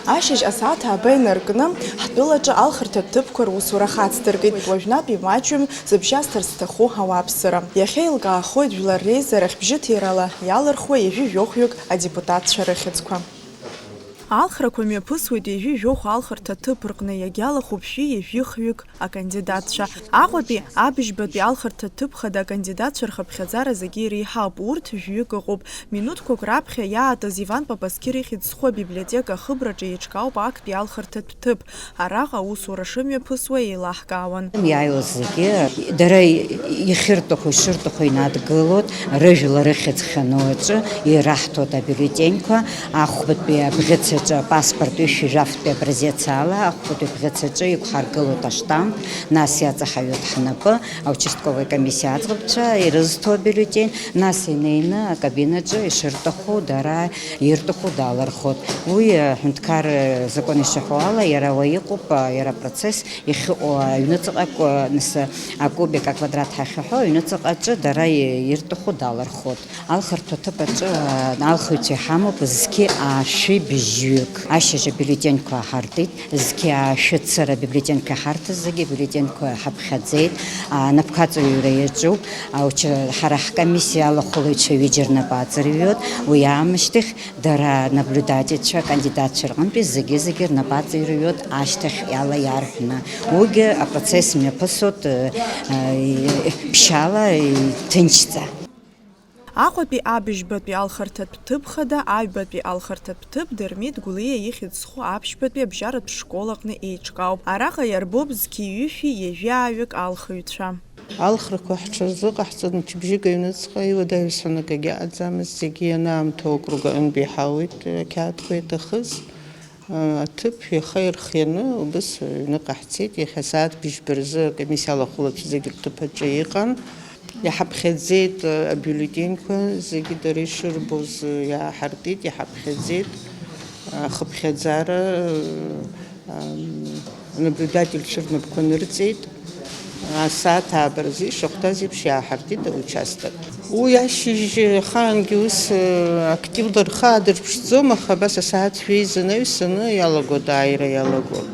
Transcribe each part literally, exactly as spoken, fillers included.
Ашьыжь асааҭ ааба инаркны, ҳтәылаҿы алхырҭатә ҭыԥқәа русура хацдыркит. Уажәнатә имаҷҩым зыбжьасҭарц зҭаху ауааԥсыра. Иахьа еилкаахоит Жәлар реизарахь бжьыҭирала иалырхуа ҩажәи жәохәҩык адепутатцәа рыхьӡқәа. Алхрақәа мҩаԥысуеит ҩажәи жәохә алхырҭа ҭыԥ рҟны, иагьалахәуп шәи ҩажәи хҩык акандидатцәа. Аҟәатәи, Абыжьбатәи алхырҭа ҭыԥ хада акандидатцәа рхыԥхьаӡара зегьы иреиҳауп, урҭ жәҩык ыҟоуп. Минуҭқәак раԥхьа иаатыз Иван Папаскир ихьӡ зху абиблиотека ахыбраҿы еиҿкаауп актәи алхырҭатә ҭыԥ. Араҟа аусура шымҩаԥысуа еилаҳкаауан. Иааиуаз зегьы дара ихьырҭаху, ишырҭаху инадгылоит, рыжәла рыхьӡ хьануаҿы ираҳҭоит абиуллетеньқәа, ахәбатәи абӷьыц аҿы апаспорт ҩышәи жәафтәи образец ала, ахәбатәи абӷьыц аҿы иқәҳаргылоит аштамп, нас иаҵаҳаҩуеит ҳнапы, аучастковый комиссиа аӡӷабцәа ирызҭо абиуллетень, нас инеины акабинаҿы ишырҭаху дара ирҭаху далырхуеит. Уи аҳәынҭқар закон ишаҳәо ала, иара уа иҟоуп, иара апроцесс иахьыҟоу аҩныҵҟа, нас акубик аквадрат ҳахьаҳәо аҩныҵҟаҿы дара ирҭаху далырхуеит. Алхырҭа ҭыԥ аҿы алхыҩцәа иҳамоуп зқьи аашәи бжьҩык. Ашьыжь абиуллетеньқәа ҳартит, зқьи аашәи цыра абиуллетеньқәа иҳарҭаз зегьы абиуллетеньқәа ҳаԥхьаӡеит, анапқәа аҵаҩра иаҿуп. Ауча-, ҳара ҳкомиссиа алахәылаҩцәа ҩыџьа рнапы аҵарҩуеит, уи аамышьҭахь дара наблюдательцәа, акандидатцәа рҟынтәи зегьы-зегьы рнапы аҵаҩра иуеит ашьҭахь ала иарҳәны. Уигьы апроцесс мҩаԥысуеит, э, э, ԥшьаала, э, ҭынчӡа. Аҟәатәи абыжьбатәи алхырҭатә ҭыԥ хада, аҩбатәи алхырҭатә ҭыԥ Дырмит Гәлиа ихьӡ зху аԥшьбатәи абжьаратә школ аҟны еиҿкаауп. Араҟа иарбоуп зқьи ҩышәи ҩажәи ааҩык алхыҩцәа. Алхрақәа ҳҽазыҟаҳҵон, мчыбжьык аҩныҵҟа иуадаҩсуан, акгьы ыҟаӡамызт, зегьы ианаамҭоу округ аҟынтәи иҳауеит, ақьаадқәа иаҭахыз. Аҭыԥ иаха ирхианы убыс аҩныҟа ҳцеит, иахьа асааҭ быжьба рзы акомиссиа алахәылацәа зегьы рҭыԥ аҿы иҟан. Иҳаԥхьаӡеит абиуллетеньқәа, зегьы дара ишырбоз иааҳартит, иҳаԥхьаӡеит ахыԥхьаӡара. Ам, анаблюдательцәа рнапқәа нырҵеит. Асааҭ ааба рзы ишахәҭаз еиԥш иааҳартит аучасток. Уи ашьыжь ахаангьы ус, э, активла рхы аадырԥшӡом, аха абас асааҭ жәеиза анаҩсаны иалагоит, ааира иалагоит.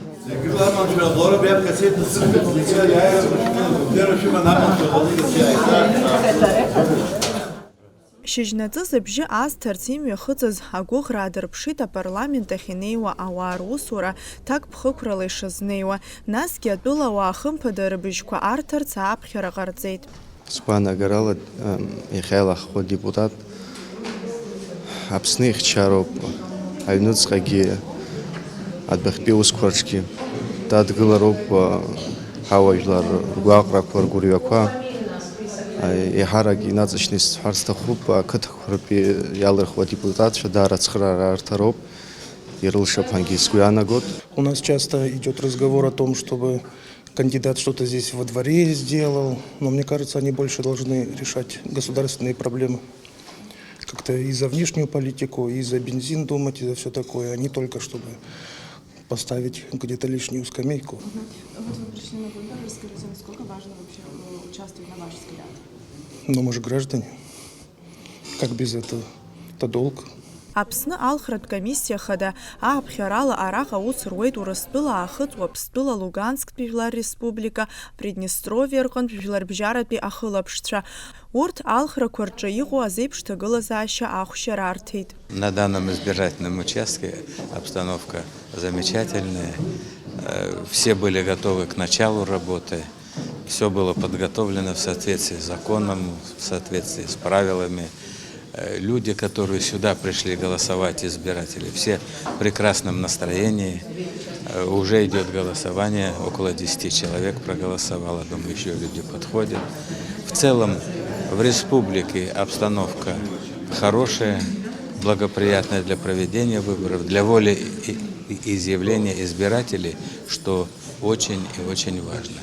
Шьыжьнаҵы зыбжьы азҭарц имҩахыҵыз агәыӷра аадырԥшит апарламент ахь инеиуа ауаа русура ҭакԥхықәрала ишазнеиуа, насгьы атәылауаа хымԥада рыбжьқәа арҭарц ааԥхьара ҟарҵеит. Сгәаанагарала, ам, иахьа илахху адепутат Аԥсны ихьчароуп, аҩныҵҟагьы, адәахьтәи аусқәа рҿгьы дадгылароуп, а, ҳауаажәлар ргәаҟрақәа, ргәырҩақәа, а, еиҳарак инаҵшьны исҳәар сҭахуп, ақыҭақәа ртәы иалырхуа адепутатцәа даара ацхыраара рҭароуп, ирылшап ҳәагьы сгәы иаанагоит. У нас часто идёт разговор о том, чтобы кандидат что-то здесь во дворе сделал, но мне кажется, они больше должны решать государственные проблемы. Как-то и за внешнюю политику, и за бензин думать, и за всё такое, а не только чтобы поставить где-то лишнюю скамейку. Мгм. Вот вы пришли на выборы, расскажите, насколько важно вообще, э, участвовать, на ваш взгляд? Ну, мы же граждане. Как без этого? Это долг. Аԥсны алхратә комиссиа хада ааԥхьарала араҟа аус руеит Урыстәыла, Аахыҵ Уаԥстәыла, Лугансктәи Жәлар Республика, Приднестровиа рҟынтә жәларбжьаратәи ахылаԥшцәа. Урҭ алхрақәа рҿы иҟоу азеиԥш ҭагылазаашьа ахәшьара арҭеит. На данном избирательном участке обстановка замечательная. Э, все были готовы к началу работы. Всё было подготовлено в соответствии с законом, в соответствии с правилами. Э, люди, которые сюда пришли голосовать, избиратели, все в прекрасном настроении. Э, уже идёт голосование, около десяти человек проголосовало, думаю, ещё люди подходят. В целом, в республике обстановка хорошая, благоприятная для проведения выборов, для воли и, и изъявления избирателей, что очень и очень важно.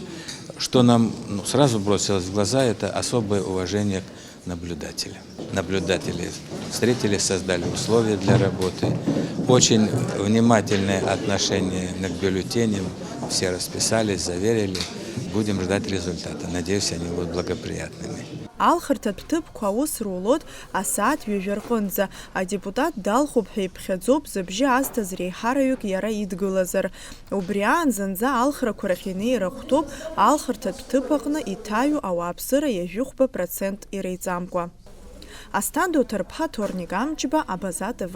Что нам, ну, сразу бросилось в глаза, это особое уважение к наблюдателям. Наблюдатели встретили, создали условия для работы. Очень внимательное отношение к бюллетеням. Все расписались, заверили. Будем ждать результата. Надеюсь, они будут благоприятными. Алхырҭатә ҭыԥқәа аус рулоит асааҭ ҩажәа рҟынӡа. Адепутат далхуп ҳәа иԥхьаӡоуп зыбжьы азҭаз реиҳараҩык иара идгылазар. Убри аан зынӡа алхрақәа рахь инеира ахәҭоуп алхырҭатә ҭыԥ аҟны иҭаҩу ауааԥсыра ҩажәихәба процент иреиҵамкәа. Асҭанда Оҭарԥҳа, Ҭорник Амҷба, Абаза Т В.